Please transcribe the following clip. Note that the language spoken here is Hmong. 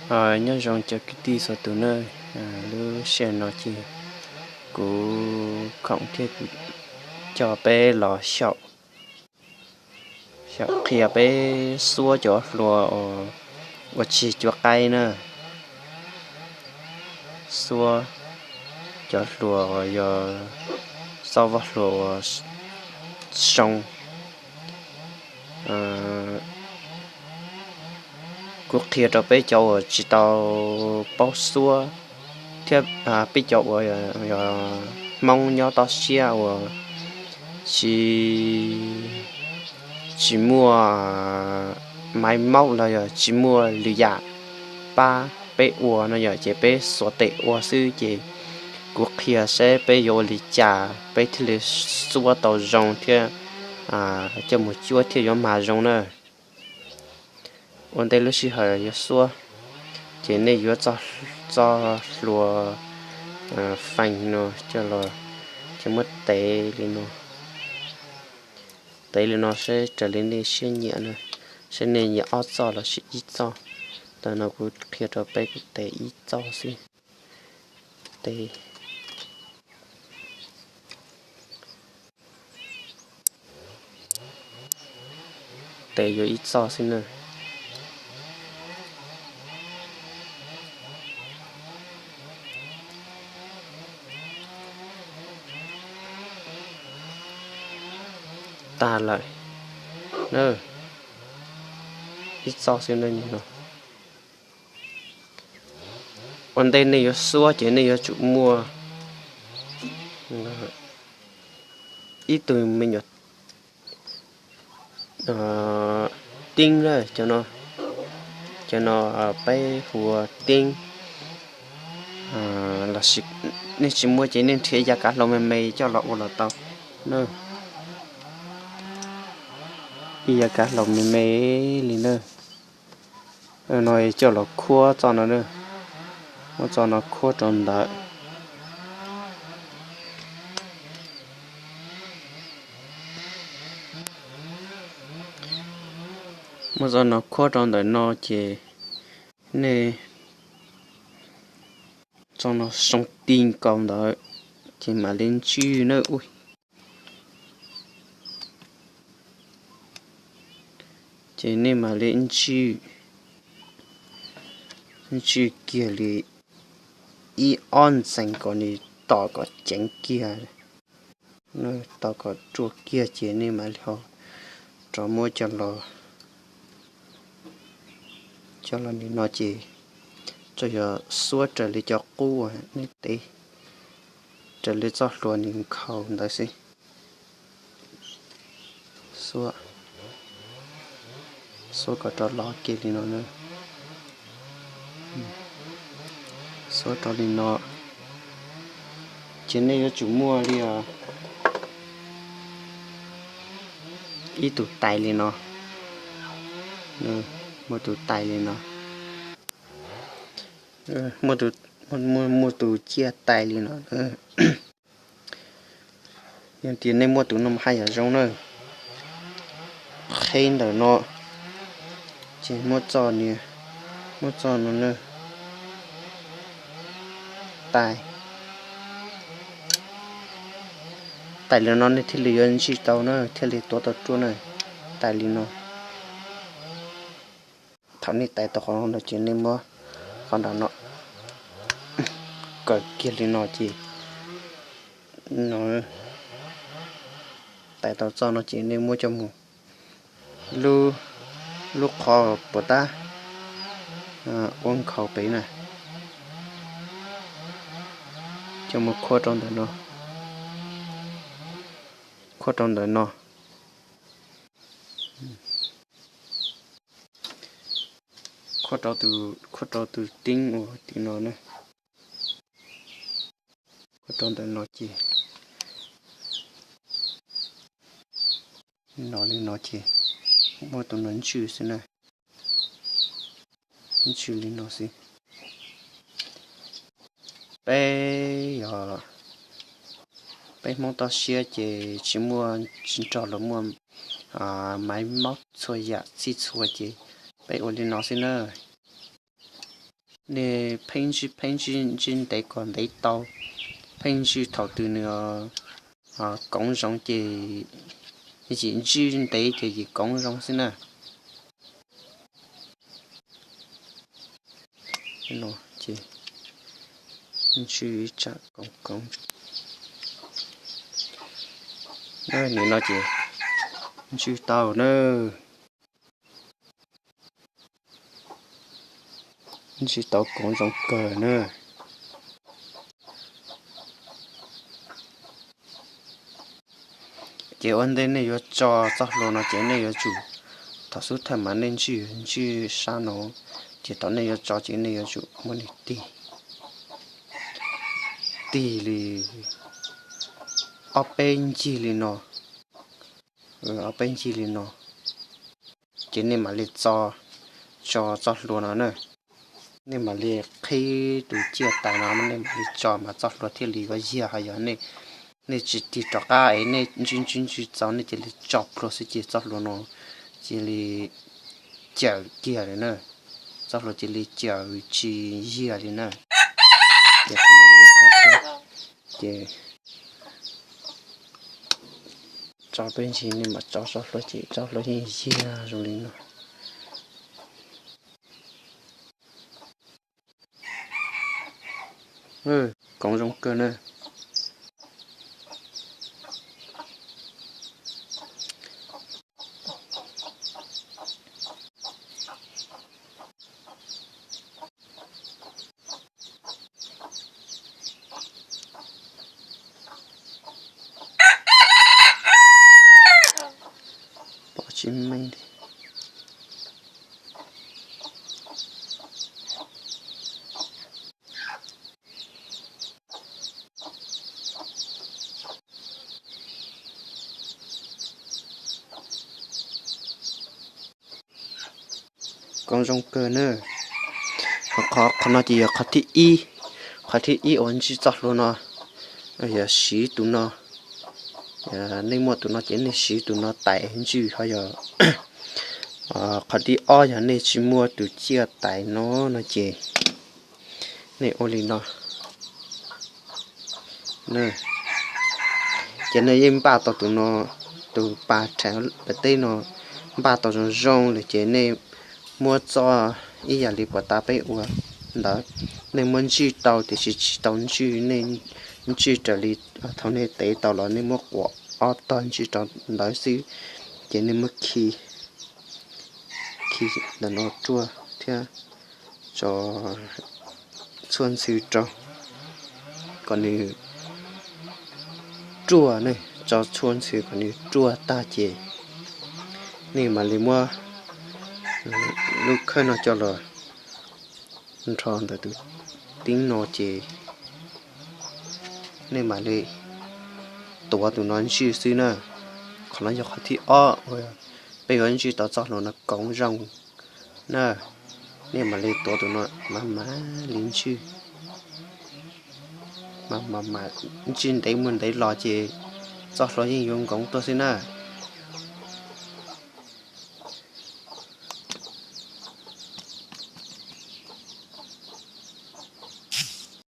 Nyob zoo cov kwv tij txhua tus na, lub sij hawm no ces kuv khoom thiab kuv coj peb los xyaum, xyaum qhia peb xuab cov hlua uas, ua tsis cuab qaib na. Xuab cov hlua uas yog txoj voj hlua uas zoo. Kuv qhia rau peb cov uas tsis tau paub xuab thiab peb cov uas yog Hmoob nyob toj siab uas tsis, tsis muaj maiv maub los yog tsis muaj lwm yam pab peb ua no yom, ces peb xuas tes ua xwb. Ces kuv qhia seb peb yuav ua li cas peb thiaj li xuab tau zoo thiab coj mus cuab thiaj yuav mag zoo na. Ua ntej lub sij hawm yuav xuab, ces nej yuav txoj hlua fees no coj los, ces muab tev li no, tev li no seb raws li nej siab nyiam na, seb nej nyiam ob txoj los sis ib txoj. Ntawm no kuv qhia rau peb kuv tev ib txoj xwb. Tev, tev yuav ib txoj xwb na. Tag lawm na, ib txoj xwb na no. Ua ntej nej yuav xuab ces nej yuav tsum muaj ib tug me nyuam teeb na, cov no peb hu ua teeb, los sis nej tsis muaj ces nej nrhiav yav kav hlau me me coj los ua los tau na. Ib yav kav hlau me me li na, no coj los khuab txoj no, muab txoj no khuab rau ntawd. Muab txoj no khuab rau ntawm no ces nej, txoj no soo ti nkaus ntawd ces mam li ntswj na. Ces nej mam li ntswj, ntswj kiag li ib ob ntxees kom nws tom kom ceev kiag, tom kom ruaj kiag ces nej mam li ho rov muab coj los, coj los li no ces tsuas yog xuab raws li cov qub uas nej tev, raws li txoj hlua nws nkhaus ntawd xwb. Xuab, xuab kom rov lov kiag li no na. Xuab rau li no, ces nej yuav tsum muaj li ib tug tais li no, muaj tus tais li no, muaj tus ciaj tais li no. Yog tias nej muaj tus no mas haj yam zoo na. Qheb ntawm no, ces muab txoj, muab txoj no na, tais, tais li no nej thiaj li yuav ntswj tau na, thiaj li tuav tau ruaj na, tais li no. Thaum nej tais tau qhov no ces nej muab qhov nram no kaw kiag li no ces, no, tais tau txoj no ces nej muab coj mus lub, lub qhov puas tab ua nkhaus pem na, coj mus khuab rau ntawm no, khuab rau ntawm no, khuab rau, khuab rau tus teeb uas tim no na, khuab rau ntawm no ces, no li no ces muab tus no ntswj xwb na, ntswj li no xwb. Peb yog, peb Hmoob toj siab ces tsis muaj, tsis nrog luag muaj maiv mob txhua yam txhij txhua ces peb ua li no xwb na. Nej pheej ntswj pheej ntswj ntswj ntev kom ntev tau, pheej ntswj thaum twg nws koov zoov ces yim ntswj ntev ces yim koov zoov xwb na. Ntswj tsam koov koov. Nim no ces ntswj tau na. Ntswj tau koov zoo kawg na. Ces ua ntej nej yuav tso txoj hlua no ces nej yuav tsum, thaum xub thawj mas nej ntswj ntswj sab no, ces thaum nej yuav tso ces nej yuav tsum muab nws tig, tig li ob peb ncig li no, ob peb ncig li no, ces nej mam li tso, tso txoj hlua no na. Nej mam li qhib tus ciaj tais no, nej mam li tso mas txoj hlua thiaj li yuav yiag. Ho yog nej tsis tig rov qab es nej ntswj ntswj ntswj txaus nej cia li tso plhuav xwb ces txoj hlua no cia li cawm kiag li na. Txoj hlua cia li cawm tsis yiag li na. Ces tso peb ntsis nej mam tso txoj hlua ces txoj hlua yeej yiag zoo li no. Koov zoo kawg na. Pom tsis meej li. Koov zoo kawg na. Qhov, qhov no ces yog qhov thib ib, qhov thib ib uas ntswj txoj hlua no, yog siv tus no, nej muaj tus no ces nej siv tus no tais ntswj. Ho yog qhov thib ob yog nej tsis muaj tus ciaj tais no no ces nej ua li no. Ces nej yeej npaj tau tus no, tus pas rhais pas teb no, npaj tau zoo zoo lawm ces nej muab txoj ib yam li puas tas peb ua ntawd, nej muab ntswj tau tiam sis tsis tau ntswj, nej ntswj raws li thaum nej tev tau los nej muab quav ob tog ntswj rau ntawd xwb, ces nej muab khi, khi ntawm no ruaj thiab tso txhua ntxhw rau kom nws ruaj ne, tso txhua ntxhw kom nws ruaj tag ces nej mam li muab lub khawb no coj los nrho ntawm tus tib no ces nej mam li tuav tus no ntswj xwb na. Qhov no yog qhov thib ob uas peb yuav ntswj tau txoj hlua no koov zoo na. Nej mam li tuav tus no mas mam li ntswj, mas mas mas ntswj ntev mus ntev los ces txoj hlua yeej yuav nkoov tuaj xwb na.